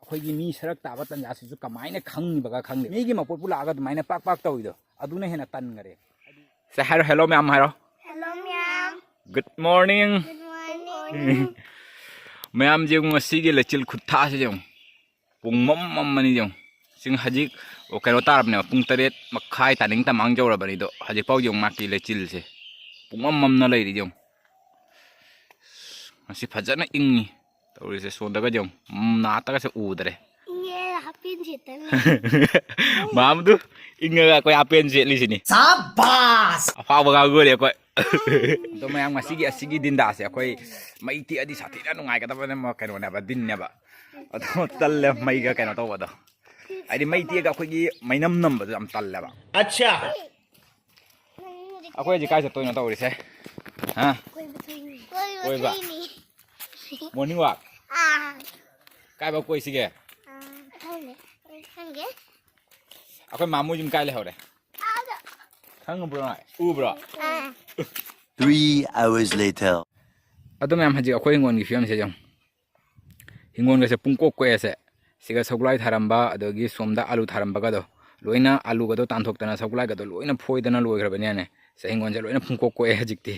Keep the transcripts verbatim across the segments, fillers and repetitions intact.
ꯑꯩꯈꯣꯏꯒꯤ ꯃꯤ ꯁꯔꯛ ꯇꯥꯕ ꯇꯟꯖꯥꯁꯤꯁꯨ ꯀꯃꯥꯏꯅ ꯈꯪꯉꯤꯕꯒ ꯈꯪꯗꯦ꯫ ꯃꯤꯒꯤ ꯃꯄꯣꯠꯄꯨ ꯂꯥꯛꯑꯒ ꯑꯗꯨꯃꯥꯏꯅ ꯄꯥꯛ ꯄꯥꯛ ꯇꯧꯔꯤꯗꯣ ꯑꯗꯨꯅ ꯍꯦꯟꯅ ꯇꯟꯈꯔꯦ꯫ ꯁꯦ ꯍꯥꯏꯔꯣ, ꯍꯦꯜꯂꯣ ꯃꯌꯥꯝ ꯍꯥꯏꯔꯣ꯫ Hello ꯃꯌꯥꯝ꯫ Good morning꯫ Good morning꯫ ꯃꯌꯥꯝꯁꯦ ꯉꯁꯤꯒꯤ ꯂꯩꯆꯤꯜ ꯈꯨꯠꯊꯥꯁꯦ ꯌꯦꯡꯉꯨ꯫ ꯄꯨꯡ ꯃꯝ ꯃꯝꯃꯅꯤ ꯌꯦꯡꯉꯨ꯫ ꯆꯤꯡ ꯍꯧꯖꯤꯛ, ꯑꯣ, ꯀꯩꯅꯣ ꯇꯥꯔꯕꯅꯦꯕ, ꯄꯨꯡ ꯇꯔꯦꯠ ꯃꯈꯥꯏ ꯇꯥꯅꯤꯡ ꯇꯃꯥꯡ ꯌꯧꯔꯕꯅꯤꯗꯣ, ꯍꯧꯖꯤꯛꯐꯥꯎ ꯌꯦꯡꯉꯨ ꯃꯥꯒꯤ ꯂꯩꯆꯤꯜꯁꯦ ꯄꯨꯡꯃꯝ ꯃꯝꯅ ꯂꯩꯔꯤ ꯌꯦꯡꯉꯨ꯫ ꯉꯁꯤ ꯐꯖꯅ ꯏꯪꯉꯤ ꯇꯧꯔꯤꯁꯦ꯫ ꯁꯣꯝꯗꯒꯗꯤ ꯌꯦꯡꯉꯨ, ꯅꯥꯠꯇꯒꯁꯦ ꯎꯗ꯭ꯔꯦ꯫ ꯏꯪꯉꯦ, ꯍꯥꯄꯦꯟ ꯁꯦꯠꯇꯅ꯫ ꯃꯥꯝꯗꯨ ꯏꯪꯉꯒ ꯑꯩꯈꯣꯏ ꯍꯥꯄꯦꯟ ꯁꯦꯠꯂꯤꯁꯤꯅꯤ꯫ ꯁꯥꯕꯥꯁ! ꯑꯐꯥꯎꯕ ꯉꯥꯡꯒꯣꯔꯦ ꯑꯩꯈꯣꯏ꯫ ꯑꯗꯣ ꯃꯌꯥꯝ, ꯉꯁꯤꯒꯤ ꯑꯁꯤꯒꯤ ꯗꯤꯟꯗꯥꯁꯦ ꯑꯩꯈꯣꯏ ꯃꯩ ꯇꯦꯛꯑꯗꯤ ꯁꯥꯊꯤꯅ ꯅꯨꯡꯉꯥꯏꯒꯗꯕ ꯀꯩꯅꯣꯅꯦꯕ, ꯗꯤꯟꯅꯦꯕ꯫ ꯑꯗꯣ ꯇꯜꯂꯦ ꯃꯩꯒ ꯀꯩꯅꯣ ꯇꯧꯕꯗꯣ꯫ ꯍꯥꯏꯗꯤ ꯃꯩ ꯇꯦꯛꯑꯒ ꯑꯩꯈꯣꯏꯒꯤ ꯃꯩꯅꯝ ꯅꯝꯕꯗꯣ ꯌꯥꯝ ꯇꯜꯂꯦꯕ꯫ ꯑꯠꯆꯥ꯫ ꯑꯩꯈꯣꯏ ꯍꯧꯖꯤꯛ ꯀꯥꯏ ꯆꯠꯇꯣꯏꯅꯣ ꯇꯧꯔꯤꯁꯦ? ꯍꯥ? ꯀꯣꯏꯕ ꯊꯣꯛꯏꯅꯤ꯫ ꯀꯣꯏꯕ? ꯊꯣꯛꯏꯅꯤ꯫ Morning walk? ꯑꯥ꯫ ꯀꯥꯏꯕꯧ ꯀꯣꯏꯁꯤꯒꯦ? ꯑꯥ, ꯈꯪꯗꯦ꯫ ꯈꯪꯗꯦ꯫ ꯑꯩꯈꯣꯏ ꯃꯥꯃꯣ ꯌꯨꯝ ꯀꯥꯏ ꯂꯩꯍꯧꯔꯦ? ꯑꯥꯗ꯫ ꯈꯪꯉꯕ꯭ꯔꯣ ꯅꯣꯏ? ꯎꯕ꯭ꯔꯣ? ꯑꯥ꯫ Three hours later. ꯑꯗꯣ ꯃꯌꯥꯝ, ꯍꯧꯖꯤꯛ ꯑꯩꯈꯣꯏ ꯍꯤꯡꯒꯣꯜꯒꯤ ꯐꯤꯕꯝꯁꯦ ꯌꯦꯡꯉꯨ꯫ ꯍꯤꯡꯒꯣꯜꯒꯁꯦ ꯄꯨꯡꯀꯣꯛ ꯀꯣꯛꯑꯦꯁꯦ꯫ ꯁꯤꯒ ꯁꯒꯣꯜꯍꯋꯥꯏ ꯊꯥꯔꯝꯕ, ꯑꯗꯒꯤ ꯁꯣꯝꯗ ꯑꯥꯂꯨ ꯊꯥꯔꯝꯕꯒꯗꯣ ꯂꯣꯏꯅ, ꯑꯥꯂꯨꯒꯗꯣ ꯇꯥꯟꯊꯣꯛꯇꯅ ꯁꯒꯣꯜꯍꯋꯥꯏꯒꯗꯣ ꯂꯣꯏꯅ ꯐꯣꯏꯗꯅ ꯂꯣꯏꯈ꯭ꯔꯕꯅꯤꯅꯦ꯫ ꯁꯦ, ꯍꯤꯡꯒꯣꯜꯁꯦ ꯂꯣꯏꯅ ꯄꯨꯡꯀꯣꯛ ꯀꯣꯛꯑꯦ ꯍꯧꯖꯤꯛꯇꯤ꯫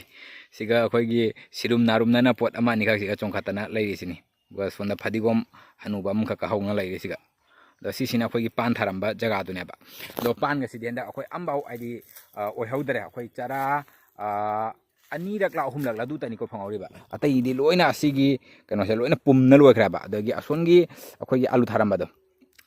ꯁꯤꯒ ꯑꯩꯈꯣꯏꯒꯤ ꯁꯤꯔꯨꯝ ꯅꯥꯔꯨꯝꯅꯅ ꯄꯣꯠ ꯑꯃ ꯑꯅꯤꯈꯛ ꯁꯤꯒ ꯆꯣꯡꯈꯠꯇꯅ ꯂꯩꯔꯤꯁꯤꯅꯤ꯫ ꯑꯗꯨꯒ ꯁꯣꯝꯗ ꯐꯗꯤꯒꯣꯝ ꯍꯅꯨꯕ ꯑꯃꯈꯛꯀ ꯍꯧꯅ ꯂꯩꯔꯤꯁꯤꯒ꯫ ꯑꯗꯣ ꯁꯤꯁꯤꯅ ꯑꯩꯈꯣꯏꯒꯤ ꯄꯥꯟ ꯊꯥꯔꯝꯕ ꯖꯒꯥꯗꯨꯅꯦꯕ꯫ ꯑꯗꯣ ꯄꯥꯟꯒꯁꯤꯗꯤ ꯍꯟꯗꯛ ꯑꯩꯈꯣꯏ ꯑꯝꯐꯥꯎ ꯍꯥꯏꯗꯤ, ꯑ, ꯑꯣꯏꯍꯧꯗ꯭ꯔꯦ꯫ ꯑꯩꯈꯣꯏ ꯆꯔꯥ, ꯑ, ꯑꯅꯤꯔꯛꯂ ꯑꯍꯨꯝꯂꯛꯂ ꯑꯗꯨ ꯇꯅꯤꯀꯣ ꯐꯪꯍꯧꯔꯤꯕ꯫ ꯑꯇꯩꯗꯤ ꯂꯣꯏꯅ ꯑꯁꯤꯒꯤ ꯀꯩꯅꯣꯁꯦ ꯂꯣꯏꯅ ꯄꯨꯝꯅ ꯂꯣꯏꯈ꯭ꯔꯦꯕ꯫ ꯑꯗꯒꯤ ꯑꯁꯣꯝꯒꯤ ꯑꯩꯈꯣꯏꯒꯤ ꯑꯥꯂꯨ ꯊꯥꯔꯝꯕꯗꯣ,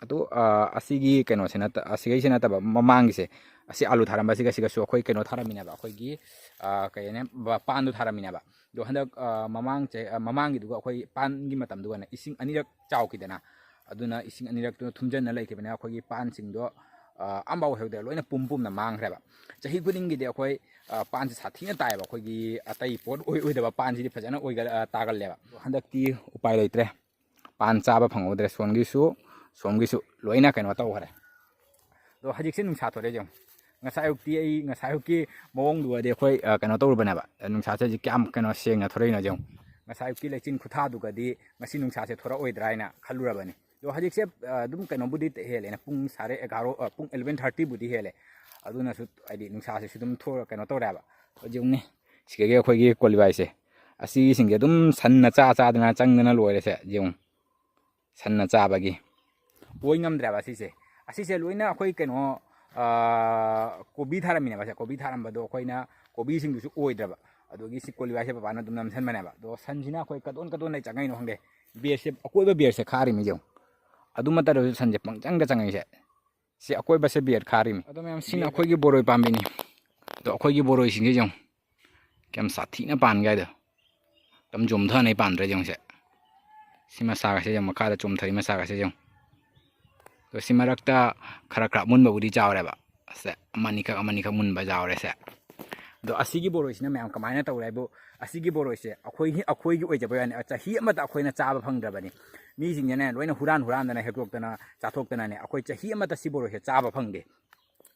ꯑꯗꯨ, ꯑ, ꯑꯁꯤꯒꯤ ꯀꯩꯅꯣꯁꯦ ꯅꯠꯇ-, ꯑꯁꯤꯒꯩꯁꯦ ꯅꯠꯇꯕ ꯃꯃꯥꯡꯒꯤꯁꯦ, ꯑꯁꯤ ꯑꯥꯂꯨ ꯊꯥꯔꯝꯕꯁꯤꯒ ꯁꯤꯒꯁꯨ ꯑꯩꯈꯣꯏ ꯀꯩꯅꯣ ꯊꯥꯔꯝꯃꯤꯅꯦꯕ, ꯑꯩꯈꯣꯏꯒꯤ, ꯑ, ꯀꯩ ꯍꯥꯏꯅꯤ, ꯕ-, ꯄꯥꯟꯗꯣ ꯊꯥꯔꯝꯃꯤꯅꯦꯕ꯫ ꯑꯗꯣ ꯍꯟꯗꯛ, ꯑ, ꯃꯃꯥꯡ ꯆꯍꯤ, ꯑ, ꯃꯃꯥꯡꯒꯤꯗꯨꯒ ꯑꯩꯈꯣꯏ ꯄꯥꯟꯒꯤ ꯃꯇꯝꯗꯨꯒꯅ ꯏꯁꯤꯡ ꯑꯅꯤꯔꯛ ꯆꯥꯎꯈꯤꯗꯅ, ꯑꯗꯨꯅ ꯏꯁꯤꯡ ꯑꯅꯤꯔꯛꯇꯨꯅ ꯊꯨꯝꯖꯤꯟꯅ ꯂꯩꯈꯤꯕꯅꯤꯅ ꯑꯩꯈꯣꯏꯒꯤ ꯄꯥꯟꯁꯤꯡꯗꯣ, ꯑ, ꯑꯝꯐꯥꯎ ꯍꯧꯗ꯭ꯔꯦ, ꯂꯣꯏꯅ ꯄꯨꯝ ꯄꯨꯝꯅ ꯃꯥꯡꯈ꯭ꯔꯦꯕ꯫ ꯆꯍꯤ ꯈꯨꯗꯤꯡꯒꯤꯗꯤ ꯑꯩꯈꯣꯏ, ꯑ, ꯄꯥꯟꯁꯦ ꯁꯥꯊꯤꯅ ꯇꯥꯏꯌꯦꯕ, ꯑꯩꯈꯣꯏꯒꯤ ꯑꯇꯩ ꯄꯣꯠ ꯑꯣꯏ-, ꯑꯣꯏꯗꯕ ꯄꯥꯟꯁꯤꯗꯤ ꯐꯖꯅ ꯑꯣꯏꯒ-, ꯑ, ꯇꯥꯒꯜꯂꯦꯕ꯫ ꯑꯗꯣ ꯍꯟꯗꯛꯇꯤ ꯎꯄꯥꯏ ꯂꯩꯇ꯭ꯔꯦ, ꯄꯥꯟ ꯆꯥꯕ ꯐꯪꯍꯧꯗ꯭ꯔꯦ꯫ ꯁꯣꯝꯒꯤꯁꯨ, ꯁꯣꯝꯒꯤꯁꯨ ꯂꯣꯏꯅ ꯀꯩꯅꯣ ꯇꯧꯈ꯭ꯔꯦ꯫ ꯑꯗꯣ ꯍꯧꯖꯤꯛꯁꯦ ꯅꯨꯡꯁꯥ ꯊꯣꯛꯂꯛꯑꯦ ꯌꯦꯡꯉꯨ꯫ ꯉꯁꯥꯏ ꯑꯌꯨꯛꯇꯤ ꯑꯩ, ꯉꯁꯥꯏ ꯑꯌꯨꯛꯀꯤ ꯃꯑꯣꯡꯗꯨꯒꯗꯤ ꯑꯩꯈꯣꯏ, ꯑ, ꯀꯩꯅꯣ ꯇꯧꯔꯨꯕꯅꯦꯕ꯫ ꯅꯨꯡꯁꯥꯁꯦ ꯍꯧꯖꯤꯛ ꯀꯌꯥꯝ ꯀꯩꯅꯣ ꯁꯦꯡꯅ ꯊꯣꯛꯂꯛꯏꯅꯣ ꯌꯦꯡꯉꯨ꯫ ꯉꯁꯥꯏ ꯑꯌꯨꯛꯀꯤ ꯂꯩꯆꯤꯟ ꯈꯨꯊꯥꯗꯨꯒꯗꯤ ꯉꯁꯤ ꯅꯨꯡꯁꯥꯁꯦ ꯊꯣꯔꯛꯑꯣꯏꯗ꯭ꯔꯥ ꯍꯥꯏꯅ ꯈꯜꯂꯨꯔꯕꯅꯤ꯫ ꯑꯗꯣ ꯍꯧꯖꯤꯛꯁꯦ ꯑꯗꯨꯝ ꯀꯩꯅꯣꯕꯨꯗꯤ ꯍꯦꯜꯂꯦꯅ, ꯄꯨꯡ ꯁꯥꯔꯦ ꯑꯦꯒꯥꯔꯣ, ꯄꯨꯡ ꯑꯦꯂꯚꯦꯟ ꯊꯥꯔꯇꯤꯕꯨꯗꯤ ꯍꯦꯜꯂꯦ꯫ ꯑꯗꯨꯅꯁꯨ ꯍꯥꯏꯗꯤ ꯅꯨꯡꯁꯥꯁꯦ ꯑꯗꯨꯝ ꯊꯣꯛꯑ ꯀꯩꯅꯣ ꯇꯧꯔꯦꯕ꯫ ꯍꯧꯖꯤꯛ ꯌꯦꯡꯉꯨꯅꯦ, ꯁꯤꯗꯒꯤ ꯑꯩꯈꯣꯏꯒꯤ ꯀꯣꯂꯤꯕꯥꯏꯁꯦ, ꯑꯁꯤꯒꯤꯁꯤꯡꯁꯦ ꯑꯗꯨꯝ ꯁꯟꯅ ꯆꯥ ꯆꯥꯗꯅ ꯆꯪꯗꯅ ꯂꯣꯏꯔꯦꯁꯦ꯫ ꯌꯦꯡꯉꯨ, ꯁꯟꯅ ꯆꯥꯕꯒꯤ ꯑꯣꯏ ꯉꯝꯗ꯭ꯔꯦꯕ ꯑꯁꯤꯁꯦ꯫ ꯑꯁꯤꯁꯦ ꯂꯣꯏꯅ ꯑꯩꯈꯣꯏ ꯀꯩꯅꯣ, ꯀꯣꯕꯤ ꯊꯥꯔꯝꯃꯤꯅꯦꯕ꯫ ꯁꯦ, ꯀꯣꯕꯤ ꯊꯥꯔꯝꯕꯗꯣ ꯑꯩꯈꯣꯏꯅ ꯀꯣꯕꯤꯁꯤꯡꯗꯨꯁꯨ ꯑꯣꯏꯗ꯭ꯔꯕ, ꯑꯗꯨꯒꯤ ꯁꯤ ꯀꯣꯂꯤꯕꯥꯏꯁꯦ ꯕꯕꯥꯅ ꯑꯗꯨꯝ ꯅꯝꯁꯟꯕꯅꯦꯕ꯫ ꯑꯗꯣ ꯁꯟꯁꯤꯅ ꯑꯩꯈꯣꯏ ꯀꯗꯣꯟ ꯀꯗꯣꯟꯗꯩ ꯆꯪꯉꯛꯏꯅꯣ ꯈꯪꯗꯦ, ꯕꯦꯗꯁꯦ, ꯑꯀꯣꯏꯕ ꯕꯦꯗꯁꯦ ꯈꯥꯔꯤꯃꯤ ꯌꯦꯡꯉꯨ꯫ ꯑꯗꯨ ꯅꯠꯇ꯭ꯔꯁꯨ ꯁꯟꯁꯦ ꯄꯪꯆꯪꯗ ꯆꯪꯉꯛꯏꯁꯦ꯫ ꯁꯤ ꯑꯀꯣꯏꯕꯁꯦ ꯕꯦꯗ ꯈꯥꯔꯤꯃꯤ꯫ ꯑꯗꯣ ꯃꯌꯥꯝ, ꯁꯤꯅ ꯑꯩꯈꯣꯏꯒꯤ ꯕꯣꯔꯣꯏ ꯄꯥꯝꯕꯤꯅꯤ꯫ ꯑꯗꯣ ꯑꯩꯈꯣꯏꯒꯤ ꯕꯣꯔꯣꯏꯁꯤꯡꯁꯦ ꯌꯦꯡꯉꯨ, ꯀꯌꯥꯝ ꯁꯥꯊꯤꯅ ꯄꯥꯟꯒꯦ ꯍꯥꯏꯗꯣ꯫ ꯑꯗꯨꯝ ꯆꯣꯝꯊꯅꯩ ꯄꯥꯟꯗ꯭ꯔꯦ ꯌꯦꯡꯉꯨꯁꯦ꯫ ꯁꯤ ꯃꯁꯥꯒꯁꯦ ꯌꯦꯡꯉꯨ, ꯃꯈꯥꯗ ꯆꯣꯝꯊꯔꯤ ꯃꯁꯥꯒꯁꯦ ꯌꯦꯡꯉꯨ꯫ ꯑꯗꯣ ꯁꯤ ꯃꯔꯛꯇ ꯈꯔ ꯈꯔ ꯑꯃꯨꯟꯕꯕꯨꯗꯤ ꯆꯥꯎꯔꯦꯕ꯫ ꯁꯦ, ꯑꯃꯅꯤꯈꯛ ꯑꯃꯅꯤꯈꯛ ꯃꯨꯟꯕ ꯌꯥꯎꯔꯦ ꯁꯦ꯫ ꯑꯗꯣ ꯑꯁꯤꯒꯤ ꯕꯣꯔꯣꯏꯁꯤꯅ ꯃꯌꯥꯝ ꯀꯃꯥꯏꯅ ꯇꯧꯔꯦ ꯍꯥꯏꯕꯨ, ꯑꯁꯤꯒꯤ ꯕꯣꯔꯣꯏꯁꯦ ꯑꯩꯈꯣꯏꯒꯤ, ꯑꯩꯈꯣꯏꯒꯤ ꯑꯣꯏꯖꯕ ꯋꯥꯅꯤ, ꯆꯍꯤ ꯑꯃꯗ ꯑꯩꯈꯣꯏꯅ ꯆꯥꯕ ꯐꯪꯗ꯭ꯔꯕꯅꯤ꯫ ꯃꯤꯁꯤꯡꯁꯤꯅ ꯂꯣꯏꯅ ꯍꯨꯔꯥꯟ ꯍꯨꯔꯥꯟꯗꯅ ꯍꯦꯛꯇꯣꯛꯇꯅ ꯆꯥꯊꯣꯛꯇꯅꯅꯦ, ꯑꯩꯈꯣꯏ ꯆꯍꯤ ꯑꯃꯠꯇ ꯁꯤ ꯕꯣꯔꯣꯏꯁꯦ ꯆꯥꯕ ꯐꯪꯗꯦ꯫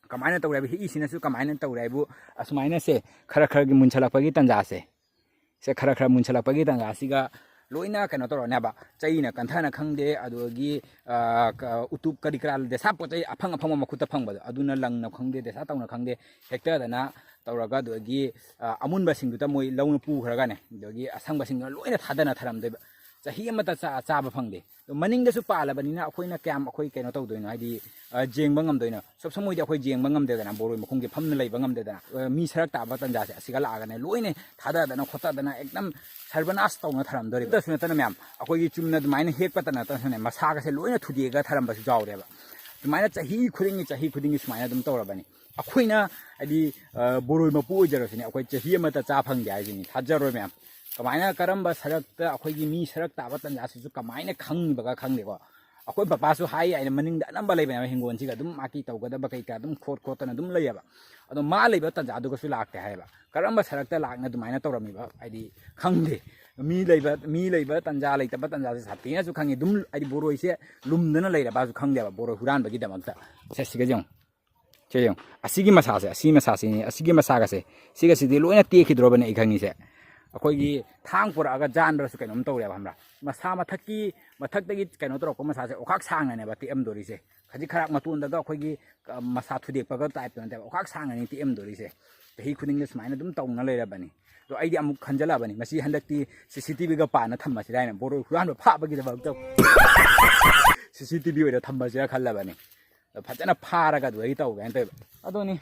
ꯀꯃꯥꯏꯅ ꯇꯧꯔꯦ ꯍꯥꯏꯕꯨ, ꯍꯦꯛꯏꯁꯤꯅꯁꯨ ꯀꯃꯥꯏꯅ ꯇꯧꯔꯦ ꯍꯥꯏꯕꯨ, ꯑꯁꯨꯃꯥꯏꯅ ꯁꯦ, ꯈꯔ ꯈꯔꯒꯤ ꯃꯨꯟꯁꯜꯂꯛꯄꯒꯤ ꯇꯥꯟꯖꯥꯁꯦ, ꯁꯦ ꯈꯔ ꯈꯔ ꯃꯨꯟꯁꯜꯂꯛꯄꯒꯤ ꯇꯥꯟꯖꯥꯁꯤꯒ ꯂꯣꯏꯅ ꯀꯩꯅꯣ ꯇꯧꯔꯅꯦꯕ꯫ ꯆꯩꯅ ꯀꯟꯊꯅ ꯈꯪꯗꯦ, ꯑꯗꯨꯗꯒꯤ, ꯑ, ꯀ-, ꯎꯇꯨꯞ ꯀꯔꯤ ꯀꯔꯥ, ꯗꯦꯁꯥ ꯄꯣꯠ ꯆꯩ ꯑꯐꯪ ꯑꯐꯪꯕ ꯃꯈꯨꯠꯇ ꯐꯪꯕꯗꯣ, ꯑꯗꯨꯅ ꯂꯪꯅ ꯈꯪꯗꯦ, ꯗꯦꯁꯥ ꯇꯧꯅ ꯈꯪꯗꯦ, ꯍꯦꯛꯇꯗꯅ ꯇꯧꯔꯒ, ꯑꯗꯨꯗꯒꯤ, ꯑ, ꯑꯃꯨꯟꯕꯁꯤꯡꯗꯨꯗ ꯃꯣꯏ ꯂꯧꯅ ꯄꯨꯈ꯭ꯔꯒꯅꯦ, ꯑꯗꯨꯗꯒꯤ ꯑꯁꯪꯕꯁꯤꯡꯗꯨꯅ ꯂꯣꯏꯅ ꯊꯥꯗꯅ ꯊꯔꯝꯗꯣꯏꯕ꯫ ꯆꯍꯤ ꯑꯃꯠꯇ ꯆꯥ-, ꯆꯥꯕ ꯐꯪꯗꯦ꯫ ꯑꯗꯣ ꯃꯅꯤꯡꯗꯁꯨ ꯄꯥꯜꯂꯕꯅꯤꯅ ꯑꯩꯈꯣꯏꯅ ꯀꯌꯥꯝ ꯑꯩꯈꯣꯏ ꯀꯩꯅꯣ ꯇꯧꯗꯣꯏꯅꯣ, ꯍꯥꯏꯗꯤ, ꯑ, ꯖꯦꯡꯕ ꯉꯝꯗꯣꯏꯅꯣ? ꯁꯣꯞ ꯁꯣꯞ ꯃꯣꯏꯗꯤ ꯑꯩꯈꯣꯏ ꯖꯦꯡꯕ ꯉꯝꯗꯦꯗꯅ, ꯕꯣꯔꯣꯏ ꯃꯈꯣꯡꯁꯦ ꯐꯝꯅ ꯂꯩꯕ ꯉꯝꯗꯦꯗꯅ꯫ ꯑ, ꯃꯤ ꯁꯔꯛ ꯇꯥꯕ ꯇꯟꯖꯥꯁꯦ ꯑꯁꯤꯒ ꯂꯥꯛꯑꯒꯅꯦ, ꯂꯣꯏꯅ ꯊꯥꯗꯗꯅ ꯈꯣꯠꯇꯗꯅ ꯑꯦꯛꯗꯝ ꯁꯔꯕꯅꯥꯁ ꯇꯧꯅ ꯊꯔꯝꯗꯣꯔꯤꯕ꯫ ꯑꯗꯨꯁꯨ ꯅꯠꯇꯅ ꯃꯌꯥꯝ, ꯑꯩꯈꯣꯏꯒꯤ ꯆꯨꯝꯅ ꯑꯗꯨꯃꯥꯏꯅ ꯍꯦꯛꯄꯇ ꯅꯠꯇꯅꯅꯦ, ꯃꯁꯥꯒꯁꯦ ꯂꯣꯏꯅ ꯊꯨꯗꯦꯛꯑꯒ ꯊꯔꯝꯕꯁꯨ ꯌꯥꯎꯔꯦꯕ꯫ ꯑꯗꯨꯃꯥꯏꯅ ꯆꯍꯤ ꯈꯨꯗꯤꯡꯒꯤ, ꯆꯍꯤ ꯈꯨꯗꯤꯡꯒꯤ ꯁꯨꯃꯥꯏꯅ ꯑꯗꯨꯝ ꯇꯧꯔꯕꯅꯤ꯫ ꯑꯩꯈꯣꯏꯅ, ꯍꯥꯏꯗꯤ, ꯑ, ꯕꯣꯔꯣꯏ ꯃꯄꯨ ꯑꯣꯏꯖꯔꯁꯨꯅꯦ, ꯑꯩꯈꯣꯏ ꯆꯍꯤ ꯑꯃꯠꯇ ꯆꯥ ꯐꯪꯗꯦ ꯍꯥꯏꯁꯤꯅꯤ꯫ ꯊꯥꯖꯔꯣꯏ ꯃꯌꯥꯝ꯫ ꯀꯃꯥꯏꯅ, ꯀꯔꯝꯕ ꯁꯔꯛꯇ ꯑꯩꯈꯣꯏꯒꯤ ꯃꯤ ꯁꯔꯛ ꯇꯥꯕ ꯇꯟꯖꯥꯁꯤꯁꯨ ꯀꯃꯥꯏꯅ ꯈꯪꯉꯤꯕꯒ ꯈꯪꯗꯦꯀꯣ꯫ ꯑꯩꯈꯣꯏ ꯄꯄꯥꯁꯨ ꯍꯥꯏ ꯍꯥꯏꯅ ꯃꯅꯤꯡꯗ ꯑꯅꯝꯕ ꯂꯩꯕꯅꯦꯕ, ꯍꯤꯡꯒꯣꯜꯁꯤꯒ ꯑꯗꯨꯝ ꯃꯥꯀꯤ ꯇꯧꯒꯗꯕ ꯀꯩꯀꯥ ꯑꯗꯨꯝ ꯈꯣꯠ ꯈꯣꯠꯇꯅ ꯑꯗꯨꯝ ꯂꯩꯌꯦꯕ꯫ ꯑꯗꯣ ꯃꯥ ꯂꯩꯕ ꯇꯟꯖꯥꯗꯨꯒꯁꯨ ꯂꯥꯛꯇꯦ ꯍꯥꯏꯌꯦꯕ꯫ ꯀꯔꯝꯕ ꯁꯔꯛꯇ ꯂꯥꯛꯅ ꯑꯗꯨꯃꯥꯏꯅ ꯇꯧꯔꯝꯃꯤꯕ, ꯍꯥꯏꯗꯤ, ꯈꯪꯗꯦ꯫ ꯃꯤ ꯂꯩꯕ, ꯃꯤ ꯂꯩꯕ ꯇꯟꯖꯥ, ꯂꯩꯇꯕ ꯇꯟꯖꯥꯁꯦ ꯁꯥꯊꯤꯅꯁꯨ ꯈꯪꯉꯤ꯫ ꯑꯗꯨꯝ, ꯍꯥꯏꯗꯤ, ꯕꯣꯔꯣꯏꯁꯦ ꯂꯨꯝꯗꯅ ꯂꯩꯔꯕꯁꯨ ꯈꯪꯗꯦꯕ, ꯕꯣꯔꯣꯏ ꯍꯨꯔꯥꯟꯕꯒꯤꯗꯃꯛꯇ꯫ ꯁꯦ, ꯁꯤꯒ ꯌꯦꯡꯉꯨ꯫ ꯁꯦ ꯌꯦꯡꯉꯨ꯫ ꯑꯁꯤꯒꯤ ꯃꯁꯥꯁꯦ, ꯑꯁꯤ ꯃꯁꯥꯁꯤꯅꯤ, ꯑꯁꯤꯒꯤ ꯃꯁꯥꯒꯁꯦ, ꯁꯤꯒꯁꯤꯗꯤ ꯂꯣꯏꯅ ꯇꯦꯛꯈꯤꯗ꯭ꯔꯣꯕꯅꯦ ꯑꯩ ꯈꯪꯉꯤꯁꯦ꯫ ꯑꯩꯈꯣꯏꯒꯤ ꯊꯥꯡ ꯄꯨꯔꯛꯑꯒ ꯖꯥꯟꯕ꯭ꯔꯁꯨ ꯀꯩꯅꯣꯝ ꯇꯧꯔꯦꯕ, ꯈꯪꯕ꯭ꯔꯥ? ꯃꯁꯥ ꯃꯊꯛꯀꯤ, ꯃꯊꯛꯇꯒꯤ ꯀꯩꯅꯣ ꯇꯧꯔꯛꯄ ꯃꯁꯥꯁꯦ ꯑꯣꯈꯥꯛ ꯁꯥꯡꯅꯅꯦꯕ ꯇꯦꯛꯑꯝꯗꯣꯔꯤꯁꯦ꯫ ꯈꯖꯤꯛ ꯈꯔꯥꯛ ꯃꯇꯣꯟꯗꯒ ꯑꯩꯈꯣꯏꯒꯤ, ꯑ, ꯃꯁꯥ ꯊꯨꯗꯦꯛꯄꯒ ꯇꯥꯏꯞꯇ ꯅꯠꯇꯦꯕ, ꯑꯣꯈꯥꯛ ꯁꯥꯡꯅꯅꯤ ꯇꯦꯛꯑꯝꯗꯣꯔꯤꯁꯦ꯫ ꯆꯍꯤ ꯈꯨꯗꯤꯡꯗ ꯁꯨꯃꯥꯏꯅ ꯑꯗꯨꯝ ꯇꯧꯅ ꯂꯩꯔꯕꯅꯤ꯫ ꯑꯗꯣ ꯑꯩꯗꯤ ꯑꯃꯨꯛ ꯈꯟꯖꯜꯂꯛꯑꯕꯅꯤ, ꯃꯁꯤ ꯍꯟꯗꯛꯇꯤ ꯁꯤ ꯁꯤ ꯇꯤ ꯚꯤꯒ ꯄꯥꯟꯅ ꯊꯝꯃꯁꯤꯔꯥ ꯍꯥꯏꯅ, ꯕꯣꯔꯣꯏ ꯍꯨꯔꯥꯟꯕ ꯐꯥꯕꯒꯤꯗꯃꯛꯇ ꯁꯤ ꯁꯤ ꯇꯤ ꯚꯤ ꯑꯣꯏꯅ ꯊꯝꯃꯁꯤꯔꯥ ꯈꯜꯂꯕꯅꯤ꯫ ꯑꯗꯣ ꯐꯖꯅ ꯐꯥꯔꯒ ꯑꯗꯨꯗꯒꯤ ꯇꯧꯒꯦ ꯍꯥꯏꯅ ꯇꯧꯋꯦꯕ꯫ ꯑꯗꯨꯅꯤ,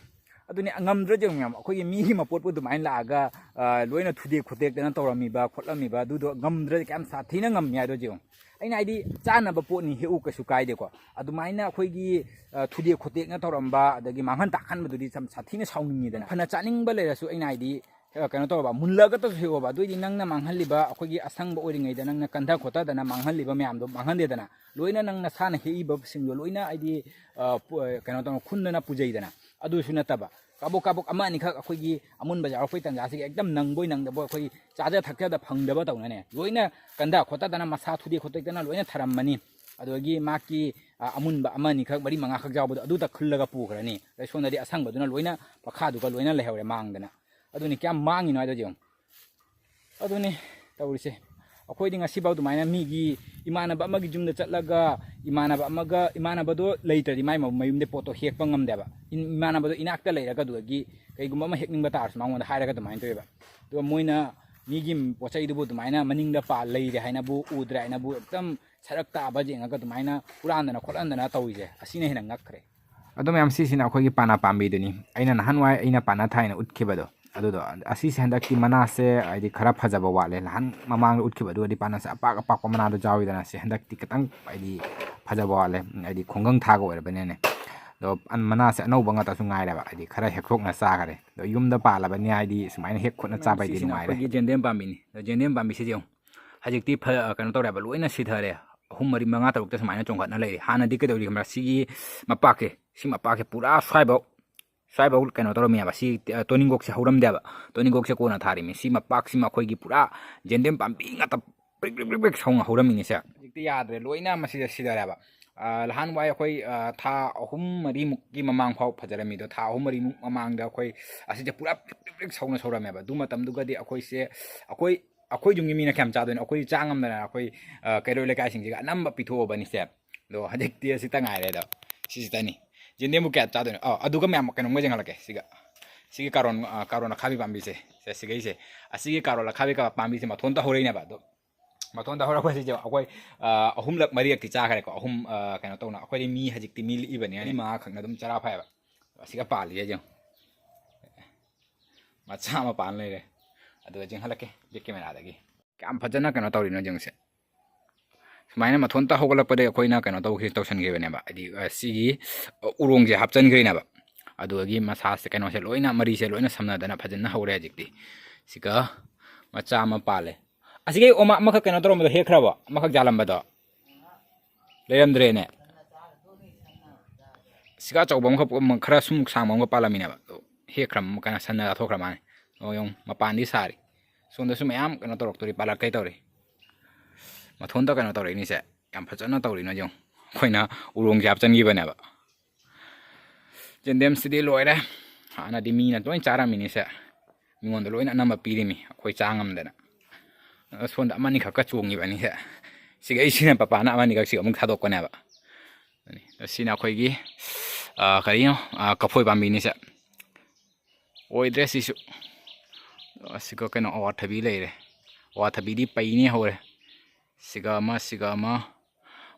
ꯑꯗꯨꯅꯤ, ꯉꯝꯗ꯭ꯔꯗꯤ ꯌꯦꯡꯉꯨ, ꯃꯌꯥꯝ, ꯑꯩꯈꯣꯏꯒꯤ ꯃꯤꯒꯤ ꯃꯄꯣꯠꯄꯨ ꯑꯗꯨꯃꯥꯏꯅ ꯂꯥꯛꯑꯒ, ꯑ, ꯂꯣꯏꯅ ꯊꯨꯗꯦꯛ ꯈꯣꯠꯇꯦꯛꯇꯅ ꯇꯧꯔꯝꯃꯤꯕ ꯈꯣꯠꯂꯝꯃꯤꯕ, ꯑꯗꯨꯗꯣ ꯉꯝꯗ꯭ꯔꯗꯤ ꯀꯌꯥꯝ ꯁꯥꯊꯤꯅ ꯉꯝꯃꯤ ꯍꯥꯏꯗꯣ ꯌꯦꯡꯉꯨ꯫ ꯑꯩꯅ ꯍꯥꯏꯗꯤ, ꯆꯥꯅꯕ ꯄꯣꯠꯅꯤ, ꯍꯦꯛꯎ, ꯀꯩꯁꯨ ꯀꯥꯏꯗꯦꯀꯣ꯫ ꯑꯗꯨꯃꯥꯏꯅ ꯑꯩꯈꯣꯏꯒꯤ, ꯑ, ꯊꯨꯗꯦꯛ ꯈꯣꯠꯇꯦꯛꯅ ꯇꯧꯔꯝꯕ, ꯑꯗꯒꯤ ꯃꯥꯡꯍꯟ ꯇꯥꯛꯍꯟꯕꯗꯨꯗꯤ ꯌꯥꯝ ꯁꯥꯊꯤꯅ ꯁꯥꯎꯅꯤꯡꯉꯤꯗꯅ꯫ ꯐꯅ ꯆꯥꯅꯤꯡꯕ ꯂꯩꯔꯁꯨ, ꯑꯩꯅ ꯍꯥꯏꯗꯤ, ꯑ, ꯀꯩꯅꯣ ꯇꯧꯔꯕ, ꯃꯨꯜꯂꯒꯇꯁꯨ ꯍꯦꯛꯑꯣꯕ꯫ ꯑꯗꯨꯑꯣꯏꯗꯤ ꯅꯪꯅ ꯃꯥꯡꯍꯜꯂꯤꯕ, ꯑꯩꯈꯣꯏꯒꯤ ꯑꯁꯪꯕ ꯑꯣꯏꯔꯤꯉꯩꯗ ꯅꯪꯅ ꯀꯟꯊ ꯈꯣꯠꯊꯗꯅ ꯃꯥꯡꯍꯜꯂꯤꯕ ꯃꯌꯥꯝꯗꯣ ꯃꯥꯡꯍꯟꯗꯦꯗꯅ꯫ ꯂꯣꯏꯅ ꯅꯪ ꯅꯁꯥꯅ ꯍꯦꯛꯏꯕꯁꯤꯡꯗꯣ ꯂꯣꯏꯅ ꯍꯥꯏꯗꯤ, ꯑ, ꯄꯨ-, ꯑ, ꯀꯩꯅꯣ ꯇꯧꯔ ꯈꯨꯟꯗꯅ ꯄꯨꯖꯩꯗꯅ꯫ ꯑꯗꯨꯁꯨ ꯅꯠꯇꯕ, ꯀꯥꯕꯣꯛ ꯀꯥꯕꯣꯛ ꯑꯃ ꯑꯅꯤꯈꯛ ꯑꯩꯈꯣꯏꯒꯤ ꯑꯃꯨꯟꯕ ꯌꯥꯎꯔꯛꯄꯩ ꯇꯥꯟꯖꯥꯁꯤꯒꯤ ꯍꯦꯛꯇ ꯅꯪꯕꯣꯏ ꯅꯪꯗꯕꯣꯏ ꯑꯩꯈꯣꯏ ꯆꯥꯖ ꯊꯛꯆꯗ ꯐꯪꯗꯕ ꯇꯧꯅꯅꯦ꯫ ꯂꯣꯏꯅ ꯀꯟꯊ ꯈꯣꯠꯊꯗꯅ ꯃꯁꯥ ꯊꯨꯗꯦꯛ ꯈꯣꯠꯇꯦꯛꯇꯅ ꯂꯣꯏꯅ ꯊꯔꯝꯃꯅꯤ꯫ ꯑꯗꯨꯗꯒꯤ ꯃꯥꯒꯤ, ꯑ, ꯑꯃꯨꯟꯕ ꯑꯃ ꯑꯅꯤꯈꯛ ꯃꯔꯤ ꯃꯉꯥꯈꯛ ꯌꯥꯎꯕꯗꯣ ꯑꯗꯨꯗ ꯈꯨꯜꯂꯒ ꯄꯨꯈ꯭ꯔꯅꯤ꯫ ꯑꯗꯩ ꯁꯣꯝꯗꯗꯤ ꯑꯁꯪꯕꯗꯨꯅ ꯂꯣꯏꯅ ꯃꯈꯥꯗꯨꯒ ꯂꯣꯏꯅ ꯂꯩꯍꯧꯔꯦ ꯃꯥꯡꯗꯅ꯫ ꯑꯗꯨꯅꯤ ꯀꯌꯥꯝ ꯃꯥꯡꯉꯤꯅꯣ ꯍꯥꯏꯗꯣ ꯌꯦꯡꯉꯨ꯫ ꯑꯗꯨꯅꯤ ꯇꯧꯔꯤꯁꯦ꯫ ꯑꯩꯈꯣꯏꯗꯤ ꯉꯁꯤꯐꯥꯎ ꯑꯗꯨꯃꯥꯏꯅ ꯃꯤꯒꯤ ꯏꯃꯥꯟꯅꯕ ꯑꯃꯒꯤ ꯌꯨꯝꯗ ꯆꯠꯂꯒ ꯏꯃꯥꯟꯅꯕ ꯑꯃꯒ, ꯏꯃꯥꯟꯅꯕꯗꯣ ꯂꯩꯇ꯭ꯔꯗꯤ ꯃꯥꯏ ꯃ-, ꯃꯌꯨꯝꯗꯩ ꯄꯣꯠꯇꯣ ꯍꯦꯛꯄ ꯉꯝꯗꯦꯕ꯫ ꯏꯟ-, ꯏꯃꯥꯟꯅꯕꯗꯣ ꯏꯅꯥꯛꯇ ꯂꯩꯔꯒ ꯑꯗꯨꯗꯒꯤ ꯀꯩꯒꯨꯝꯕ ꯑꯃ ꯍꯦꯛꯅꯤꯡꯕ ꯇꯥꯔꯁꯨ ꯃꯉꯣꯟꯗ ꯍꯥꯏꯔꯒ ꯑꯗꯨꯃꯥꯏꯅ ꯇꯧꯋꯦꯕ꯫ ꯑꯗꯨꯒ ꯃꯣꯏꯅ ꯃꯤꯒꯤ ꯄꯣꯠ ꯆꯩꯗꯨꯕꯨ ꯑꯗꯨꯃꯥꯏꯅ ꯃꯅꯤꯡꯗ ꯄꯥ-, ꯂꯩꯔꯦ ꯍꯥꯏꯅꯕꯨ, ꯎꯗ꯭ꯔꯦ ꯍꯥꯏꯅꯕꯨ ꯑꯗꯨꯝ ꯁꯔꯛ ꯇꯥꯕ ꯌꯦꯡꯉꯒ ꯑꯗꯨꯃꯥꯏꯅ ꯍꯨꯔꯥꯟꯗꯅ ꯈꯣꯠꯍꯟꯗꯅ ꯇꯧꯔꯤꯁꯦ, ꯑꯁꯤꯅ ꯍꯦꯟꯅ ꯉꯛꯈ꯭ꯔꯦ꯫ ꯑꯗꯣ ꯃꯌꯥꯝ, ꯁꯤꯁꯤꯅ ꯑꯩꯈꯣꯏꯒꯤ ꯄꯥꯅꯥ ꯄꯥꯝꯕꯤꯗꯨꯅꯤ꯫ ꯑꯩꯅ ꯅꯍꯥꯟꯋꯥꯏ ꯑꯩꯅ ꯄꯥꯅꯥ ꯊꯥꯏꯅ ꯎꯠꯈꯤꯕꯗꯣ, ꯑꯗꯨꯗꯣ, ꯑꯁꯤꯁꯦ ꯍꯟꯗꯛꯇꯤ ꯃꯅꯥꯁꯦ ꯍꯥꯏꯗꯤ ꯈꯔ ꯐꯖꯕ ꯋꯥꯠꯂꯦ꯫ ꯅꯍꯥꯟ ꯃꯃꯥꯡꯗ ꯎꯠꯈꯤꯕ ꯑꯗꯨꯒꯗꯤ ꯄꯥꯅꯥꯁꯦ ꯑꯄꯥꯛ ꯑꯄꯥꯛꯄ ꯃꯅꯥꯗꯣ ꯌꯥꯎꯋꯤꯗꯅ, ꯁꯤ ꯍꯟꯗꯛꯇꯤ ꯈꯤꯇꯪ ꯍꯥꯏꯗꯤ ꯐꯖꯕ ꯋꯥꯠꯂꯦ, ꯍꯥꯏꯗꯤ ꯈꯨꯡꯒꯪ ꯊꯥꯒ ꯑꯣꯏꯔꯕꯅꯤꯅꯅꯦ꯫ ꯑꯗꯣ ꯑꯟ-, ꯃꯅꯥꯁꯦ ꯑꯅꯧꯕ ꯉꯥꯛꯇꯁꯨ ꯉꯥꯏꯔꯦꯕ, ꯍꯥꯏꯗꯤ ꯈꯔ ꯍꯦꯛꯊꯣꯛꯅ ꯆꯥꯈꯔꯦ꯫ ꯑꯗꯣ ꯌꯨꯝꯗ ꯄꯥꯜꯂꯕꯅꯤ ꯍꯥꯏꯗꯤ ꯁꯨꯃꯥꯏꯅ ꯍꯦꯛ ꯈꯣꯠꯅ ꯆꯥꯕꯩꯗꯤ ꯁꯤꯁꯤꯅ ꯅꯨꯡꯉꯥꯏꯔꯦ꯫ ꯑꯩꯈꯣꯏꯒꯤ ꯖꯦꯟꯗꯦꯝ ꯄꯥꯝꯕꯤꯅꯤ꯫ ꯑꯗꯣ ꯖꯦꯟꯗꯦꯝ ꯄꯥꯝꯕꯤꯁꯤꯁꯦ ꯌꯦꯡꯉꯨ, ꯍꯧꯖꯤꯛꯇꯤ ꯐ-, ꯀꯩꯅꯣ ꯇꯧꯔꯦꯕ, ꯂꯣꯏꯅ ꯁꯤꯊꯔꯦ꯫ ꯑꯍꯨꯝ, ꯃꯔꯤ, ꯃꯉꯥ, ꯇꯔꯨꯛꯇ ꯁꯨꯃꯥꯏꯅ ꯆꯣꯡꯈꯠꯅ ꯂꯩꯔꯦ꯫ ꯍꯥꯟꯅꯗꯤ ꯀꯩꯗꯧꯔꯤ ꯈꯪꯕ꯭ꯔꯥ? ꯁꯤꯒꯤ ꯃꯄꯥꯛꯁꯦ, ꯁꯤ ꯃꯄꯥꯛꯁꯦ ꯄꯨꯔꯥ ꯁ꯭ꯋꯥꯏꯐꯥꯎ, ꯁ꯭ꯋꯥꯏꯐꯥꯎ ꯀꯩꯅꯣ ꯇꯧꯔꯝꯃꯦꯕ꯫ ꯁꯤ, ꯑ, ꯇꯣꯅꯤꯡꯀꯣꯛꯁꯦ ꯍꯧꯔꯝꯗꯦꯕ꯫ ꯇꯣꯅꯤꯡꯀꯣꯛꯁꯦ ꯀꯣꯟꯅ ꯊꯥꯔꯤꯃꯤ꯫ ꯁꯤ ꯃꯄꯥꯛꯁꯤꯃ ꯑꯩꯈꯣꯏꯒꯤ ꯄꯨꯔꯥ ꯖꯦꯟꯗꯦꯝ ꯄꯥꯝꯕꯤ ꯉꯥꯛꯇ ꯄ꯭ꯔꯤꯛ ꯄ꯭ꯔꯤꯛ ꯄ꯭ꯔꯤꯛ ꯄ꯭ꯔꯤꯛ ꯁꯧꯅ ꯍꯧꯔꯝꯃꯤꯅꯤꯁꯦ꯫ ꯍꯧꯖꯤꯛꯇꯤ ꯌꯥꯗ꯭ꯔꯦ, ꯂꯣꯏꯅ ꯃꯁꯤꯗ ꯁꯤꯊꯔꯦꯕ꯫ ꯑ, ꯅꯍꯥꯟꯋꯥꯏ ꯑꯩꯈꯣꯏ, ꯑ, ꯊꯥ ꯑꯍꯨꯝ ꯃꯔꯤꯃꯨꯛꯀꯤ ꯃꯃꯥꯡ ꯐꯥꯎ ꯐꯖꯔꯝꯃꯤꯗꯣ, ꯊꯥ ꯑꯍꯨꯝ ꯃꯔꯤꯃꯨꯛ ꯃꯃꯥꯡꯗ ꯑꯩꯈꯣꯏ ꯑꯁꯤꯁꯦ ꯄꯨꯔꯥ ꯄ꯭ꯔꯤꯛ ꯄ꯭ꯔꯤꯛ ꯄ꯭ꯔꯤꯛ ꯁꯧꯅ ꯁꯧꯔꯝꯃꯦꯕ꯫ ꯑꯗꯨ ꯃꯇꯝꯗꯨꯒꯗꯤ ꯑꯩꯈꯣꯏꯁꯦ, ꯑꯩꯈꯣꯏ, ꯑꯩꯈꯣꯏ ꯌꯨꯝꯒꯤ ꯃꯤꯅ ꯀꯌꯥꯝ ꯆꯥꯗꯣꯏꯅꯣ? ꯑꯩꯈꯣꯏ ꯆꯥ ꯉꯝꯗꯅ ꯑꯩꯈꯣꯏ, ꯑ, ꯀꯩꯔꯣꯏ ꯂꯩꯀꯥꯏꯁꯤꯡꯁꯤꯒ ꯑꯅꯝꯕ ꯄꯤꯊꯣꯛꯑꯕꯅꯤꯁꯦ꯫ ꯑꯗꯣ ꯍꯧꯖꯤꯛꯇꯤ ꯑꯁꯤꯇ ꯉꯥꯏꯔꯦ꯫ ꯑꯗꯣ ꯁꯤꯁꯤꯇꯅꯤ꯫ ꯌꯦꯟꯗꯦꯝꯕꯨ ꯀꯌꯥ ꯆꯥꯗꯣꯏꯅꯣ? ꯑ, ꯑꯗꯨꯒ ꯃꯌꯥꯝ ꯀꯩꯅꯣꯝꯒ ꯌꯦꯡꯍꯜꯂꯛꯀꯦ꯫ ꯁꯤꯒ, ꯁꯤꯒꯤ ꯀꯥꯔꯣꯟ, ꯑ, ꯀꯥꯔꯣꯟ ꯑꯈꯥꯕꯤ ꯄꯥꯝꯕꯤꯁꯦ, ꯁꯦ, ꯁꯤꯒꯩꯁꯦ, ꯑꯁꯤꯒꯤ ꯀꯥꯔꯣꯟ ꯑꯈꯥꯕꯤ ꯀ-, ꯄꯥꯝꯕꯤꯁꯦ ꯃꯊꯣꯟꯇ ꯍꯧꯔꯛꯏꯅꯦꯕ꯫ ꯑꯗꯣ ꯃꯊꯣꯟꯗ ꯍꯧꯔꯛꯄꯁꯤꯁꯨ ꯑꯩꯈꯣꯏ, ꯑ, ꯑꯍꯨꯝꯂꯛ ꯃꯔꯤꯔꯛꯇꯤ ꯆꯥꯈ꯭ꯔꯦꯀꯣ꯫ ꯑꯍꯨꯝ, ꯑ, ꯀꯩꯅꯣ ꯇꯧꯅ, ꯑꯩꯈꯣꯏꯗꯤ ꯃꯤ ꯍꯧꯖꯤꯛꯇꯤ ꯃꯤ ꯂꯤꯛꯏꯕꯅꯤꯅ ꯃꯤ ꯃꯉꯥ ꯈꯛꯅ ꯑꯗꯨꯝ ꯆꯔꯥ ꯐꯩꯌꯦꯕ꯫ ꯑꯁꯤꯒ ꯄꯥꯜꯂꯤꯁꯦ ꯌꯦꯡꯉꯨ, ꯃꯆꯥ ꯑꯃ ꯄꯥꯟ ꯂꯩꯔꯦ꯫ ꯑꯗꯨꯒ ꯆꯤꯡꯍꯜꯂꯛꯀꯦ ꯕꯦꯛ ꯀꯦꯃꯦꯔꯥꯗꯒꯤ꯫ ꯀꯌꯥꯝ ꯐꯖꯅ ꯀꯩꯅꯣ ꯇꯧꯔꯤꯅꯣ ꯌꯦꯡꯉꯨꯁꯦ꯫ ꯁꯨꯃꯥꯏꯅ ꯃꯊꯣꯟꯇ ꯍꯧꯒꯠꯂꯛꯄꯗꯒꯤ ꯑꯩꯈꯣꯏꯅ ꯀꯩꯅꯣ ꯇꯧꯈꯤ-, ꯇꯧꯁꯟꯈꯤꯕꯅꯦꯕ꯫ ꯍꯥꯏꯗꯤ, ꯑ, ꯁꯤꯒꯤ, ꯑ, ꯎꯔꯣꯡꯁꯦ ꯍꯥꯞꯆꯤꯟꯈ꯭ꯔꯤꯅꯦꯕ꯫ ꯑꯗꯨꯗꯒꯤ ꯃꯁꯥꯁꯦ, ꯀꯩꯅꯣꯁꯦ ꯂꯣꯏꯅ, ꯃꯔꯤꯁꯦ ꯂꯣꯏꯅ ꯁꯝꯅꯗꯅ ꯐꯖꯅ ꯍꯧꯔꯦ ꯍꯧꯖꯤꯛꯇꯤ꯫ ꯁꯤꯒ ꯃꯆꯥ ꯑꯃ ꯄꯥꯜꯂꯦ꯫ ꯑꯁꯤꯒꯤ ꯑꯣꯃꯥ ꯑꯃꯈꯛ ꯀꯩꯅꯣ ꯇꯧꯔꯝꯕꯗꯣ ꯍꯦꯛꯈ꯭ꯔꯕꯣ? ꯑꯃꯈꯛ ꯌꯥꯜꯂꯝꯕꯗꯣ ꯂꯩꯔꯝꯗ꯭ꯔꯦꯅꯦ꯫ ꯁꯤꯒ ꯑꯆꯧꯕ ꯑꯃꯈꯛ, ꯑꯃ ꯈꯔ ꯁꯨꯝ ꯁꯥꯡꯕ ꯑꯃꯒ ꯄꯥꯜꯂꯝꯃꯤꯅꯦꯕ꯫ ꯑꯗꯣ ꯍꯦꯛꯈ꯭ꯔ ꯀꯩꯅꯣ ꯁꯟꯅ ꯆꯥꯊꯣꯛꯈ꯭ꯔ ꯃꯥꯜꯂꯦ꯫ ꯑꯣ, ꯌꯦꯡꯉꯨ, ꯃꯄꯥꯟꯗꯤ ꯁꯥꯔꯤ꯫ ꯁꯣꯝꯗꯁꯨ ꯃꯌꯥꯝ ꯀꯩꯅꯣ ꯇꯧꯔꯛꯇꯣꯔꯤ, ꯄꯥꯜꯂꯛꯀꯦ ꯇꯧꯔꯤ꯫ ꯃꯊꯣꯟꯇ ꯀꯩꯅꯣ ꯇꯧꯔꯛꯏꯅꯤꯁꯦ꯫ ꯌꯥꯝ ꯐꯖꯅ ꯇꯧꯔꯤꯅꯣ ꯌꯦꯡꯉꯨ꯫ ꯑꯩꯈꯣꯏꯅ ꯎꯔꯣꯡꯁꯦ ꯍꯥꯞꯆꯤꯟꯈꯤꯕꯅꯦꯕ꯫ ꯌꯦꯟꯗꯦꯝꯁꯤꯗꯤ ꯂꯣꯏꯔꯦ꯫ ꯍꯥꯟꯅꯗꯤ ꯃꯤꯅ ꯂꯣꯏ ꯆꯥꯔꯝꯃꯤꯅꯤꯁꯦ꯫ ꯃꯤꯉꯣꯟꯗ ꯂꯣꯏꯅ ꯑꯅꯝꯕ ꯄꯤꯔꯤꯃꯤ, ꯑꯩꯈꯣꯏ ꯆꯥ ꯉꯝꯗꯅ꯫ ꯑꯗꯣ ꯁꯣꯝꯗ ꯑꯃꯅꯤꯈꯛꯀ ꯆꯣꯡꯉꯤꯕꯅꯤꯁꯦ꯫ ꯁꯤꯒ ꯑꯩꯁꯤꯅ ꯄꯄꯥꯅ ꯑꯃꯅꯤꯈꯛꯁꯤꯒ ꯑꯃꯨꯛ ꯊꯥꯗꯣꯛꯄꯅꯦꯕ꯫ ꯑꯗꯨꯅꯤ꯫ ꯁꯤꯅ ꯑꯩꯈꯣꯏꯒꯤ, ꯑ, ꯀꯔꯤꯅꯣ, ꯑ, ꯀꯐꯣꯏ ꯄꯥꯝꯕꯤꯅꯤꯁꯦ꯫ ꯑꯣꯏꯗ꯭ꯔꯦ ꯁꯤꯁꯨ꯫ ꯑꯁꯤꯒ ꯀꯩꯅꯣ, ꯑꯋꯥꯊꯕꯤ ꯂꯩꯔꯦ꯫ ꯑꯋꯥꯊꯕꯤꯗꯤ ꯄꯩꯅꯤ ꯍꯧꯔꯦ꯫ ꯁꯤꯒ ꯑꯃ, ꯁꯤꯒ ꯑꯃ꯫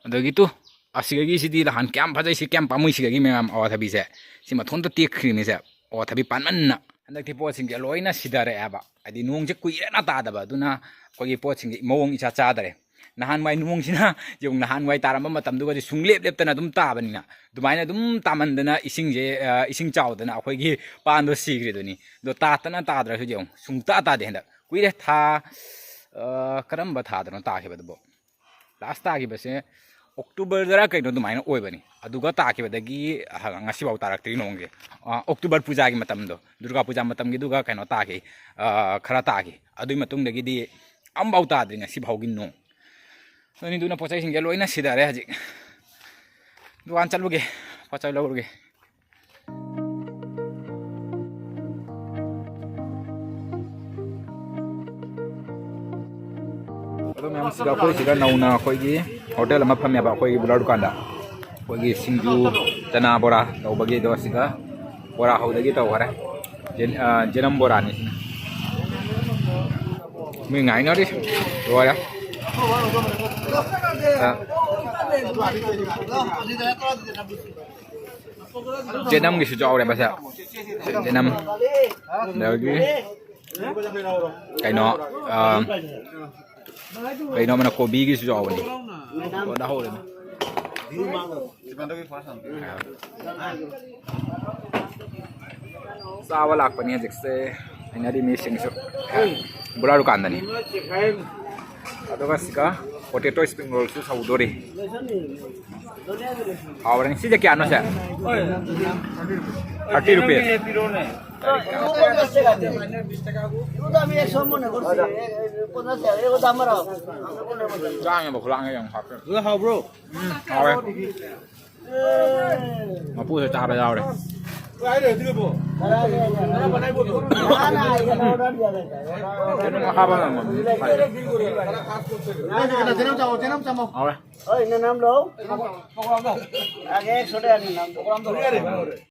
ꯑꯗꯒꯤ ꯇꯨ, ꯑꯁꯤꯗꯒꯤꯁꯤꯗꯤ ꯅꯍꯥꯟ ꯀꯌꯥꯝ ꯐꯖꯩ, ꯁꯤ ꯀꯌꯥꯝ ꯄꯥꯝꯃꯨꯏ, ꯁꯤꯗꯒꯤ ꯃꯌꯥꯝ ꯑꯋꯥꯊꯕꯤꯁꯦ꯫ ꯁꯤ ꯃꯊꯣꯟꯇ ꯇꯦꯛꯈ꯭ꯔꯤꯅꯤꯁꯦ, ꯑꯋꯥꯊꯕꯤ ꯄꯥꯟꯃꯟꯅ꯫ ꯍꯟꯗꯛꯇꯤ ꯄꯣꯠꯁꯤꯡꯁꯦ ꯂꯣꯏꯅ ꯁꯤꯊꯔꯛꯑꯦꯕ꯫ ꯍꯥꯏꯗꯤ ꯅꯣꯡꯁꯦ ꯀꯨꯏꯔꯦꯅ ꯇꯥꯗꯕ, ꯑꯗꯨꯅ ꯑꯩꯈꯣꯏꯒꯤ ꯄꯣꯠꯁꯤꯡꯁꯦ ꯃꯑꯣꯡ ꯏꯆꯥ ꯆꯥꯗꯔꯦ꯫ ꯅꯍꯥꯟꯋꯥꯏ ꯅꯣꯡꯁꯤꯅ, ꯌꯦꯡꯉꯨ, ꯅꯍꯥꯟꯋꯥꯏ ꯇꯥꯔꯝꯕ ꯃꯇꯝꯗꯨꯒꯗꯤ ꯁꯨꯡꯂꯦꯞ ꯂꯦꯞꯇꯅ ꯑꯗꯨꯝ ꯇꯥꯕꯅꯤꯅ, ꯑꯗꯨꯃꯥꯏꯅ ꯑꯗꯨꯝ ꯇꯥꯃꯟꯗꯅ ꯏꯁꯤꯡꯁꯦ, ꯑ, ꯏꯁꯤꯡ ꯆꯥꯎꯗꯅ ꯑꯩꯈꯣꯏꯒꯤ ꯄꯥꯟꯗꯣ ꯁꯤꯈ꯭ꯔꯤꯗꯨꯅꯤ꯫ ꯑꯗꯣ ꯇꯥꯗꯅ ꯇꯥꯗ꯭ꯔꯁꯨ ꯌꯦꯡꯉꯨ, ꯁꯨꯡꯇꯥ ꯇꯥꯗꯦ ꯍꯟꯗꯛ꯫ ꯀꯨꯏꯔꯦ, ꯊꯥ, ꯑ, ꯀꯔꯝꯕ ꯊꯥꯗꯅꯣ ꯇꯥꯈꯤꯕꯗꯨꯕꯣ? ꯂꯥꯁ ꯇꯥꯈꯤꯕꯁꯦ ꯑꯣꯛꯇꯣꯕꯔꯗꯔ ꯀꯩꯅꯣ ꯑꯗꯨꯃꯥꯏꯅ ꯑꯣꯏꯕꯅꯤ꯫ ꯑꯗꯨꯒ ꯇꯥꯈꯤꯕꯗꯒꯤ ꯉꯁꯤꯐꯥꯎ ꯇꯥꯔꯛꯇ꯭ꯔꯤ ꯅꯣꯡꯁꯦ꯫ ꯑ, ꯑꯣꯛꯇꯣꯕꯔ ꯄꯨꯖꯥꯒꯤ ꯃꯇꯝꯗꯣ, ꯗꯨꯔꯒꯥ ꯄꯨꯖꯥ ꯃꯇꯝꯒꯤꯗꯨꯒ ꯀꯩꯅꯣ ꯇꯥꯈꯤ, ꯑ, ꯈꯔ ꯇꯥꯈꯤ꯫ ꯑꯗꯨꯒꯤ ꯃꯇꯨꯡꯗꯒꯤꯗꯤ ꯑꯝꯐꯥꯎ ꯇꯥꯗ꯭ꯔꯤ ꯉꯁꯤ ꯐꯥꯎꯒꯤ ꯅꯣꯡ꯫ ꯑꯗꯨꯅꯤꯗꯨꯅ ꯄꯣꯠ ꯆꯩꯁꯤꯡꯁꯦ ꯂꯣꯏꯅ ꯁꯤꯊꯔꯦ ꯍꯧꯖꯤꯛ꯫ ꯗꯨꯀꯥꯟ ꯆꯠꯂꯨꯒꯦ, ꯄꯣꯠ ꯆꯩ ꯂꯧꯔꯨꯒꯦ꯫ ꯑꯗꯣ ꯃꯌꯥꯝ, ꯁꯤꯗ ꯑꯩꯈꯣꯏ ꯁꯤꯗ ꯅꯧꯅ ꯑꯩꯈꯣꯏꯒꯤ ꯍꯣꯇꯦꯜ ꯑꯃ ꯐꯝꯃꯦꯕ, ꯑꯩꯈꯣꯏꯒꯤ ꯕꯣꯔꯥ ꯗꯨꯀꯥꯟꯗ꯫ ꯑꯩꯈꯣꯏꯒꯤ ꯁꯤꯡꯖꯨ, ꯆꯅꯥ ꯕꯣꯔꯥ ꯇꯧꯕꯒꯤ, ꯑꯗꯣ ꯁꯤꯗ ꯕꯣꯔꯥ ꯍꯧꯗꯒꯤ ꯇꯧꯈꯔꯦ꯫ ꯖꯦꯟ-, ꯑ, ꯖꯦꯅꯝ ꯕꯣꯔꯥꯅꯤ ꯁꯤꯅ꯫ ꯃꯤ ꯉꯥꯏꯅꯔꯤ꯫ ꯂꯣꯏꯔꯦ꯫ ꯑ꯫ ꯖꯦꯅꯝꯒꯤꯁꯨ ꯌꯥꯎꯔꯦ ꯃꯁꯦ꯫ ꯖꯦꯅꯝ꯫ ꯑꯗꯒꯤ ꯀꯩꯅꯣ, ꯑ, ꯀꯩꯅꯣ ꯑꯃꯅ ꯀꯣꯕꯤꯒꯤꯁꯨ ꯌꯥꯎꯕꯅꯤ꯫ ꯂꯣꯏꯅ ꯍꯧꯔꯦ꯫ ꯆꯥꯕ ꯂꯥꯛꯄꯅꯤ ꯍꯧꯖꯤꯛꯁꯦ꯫ ꯍꯩꯅꯔꯤ ꯃꯤꯁꯤꯡꯁꯨ꯫ ꯕꯣꯔꯥ ꯗꯨꯀꯥꯟꯗꯅꯤ꯫ ꯑꯗꯨꯒ ꯁꯤꯒ potato spring rollꯁꯨ ꯁꯧꯗꯣꯔꯤ꯫ ꯍꯥꯎꯔꯅꯤ꯫ ꯁꯤꯁꯦ ꯀꯌꯥꯅꯣ ꯁꯦ? Thirty rupees꯫ ꯌꯥꯝ ꯍꯥꯎꯋꯦ꯫ ꯈꯨꯂꯥꯡꯒ ꯌꯥꯝ ꯍꯥꯞꯄꯦ꯫ ꯍꯥꯎꯕ꯭ꯔꯣ? ꯎꯝ, ꯍꯥꯎꯋꯦ꯫ ꯃꯄꯨꯁꯨ ꯆꯥꯕ ꯌꯥꯎꯔꯦ꯫ ꯀꯩꯅꯣ ꯍꯥꯞꯄ ꯉꯝꯃꯝꯅꯤ꯫ ꯍꯥꯎꯔꯦ꯫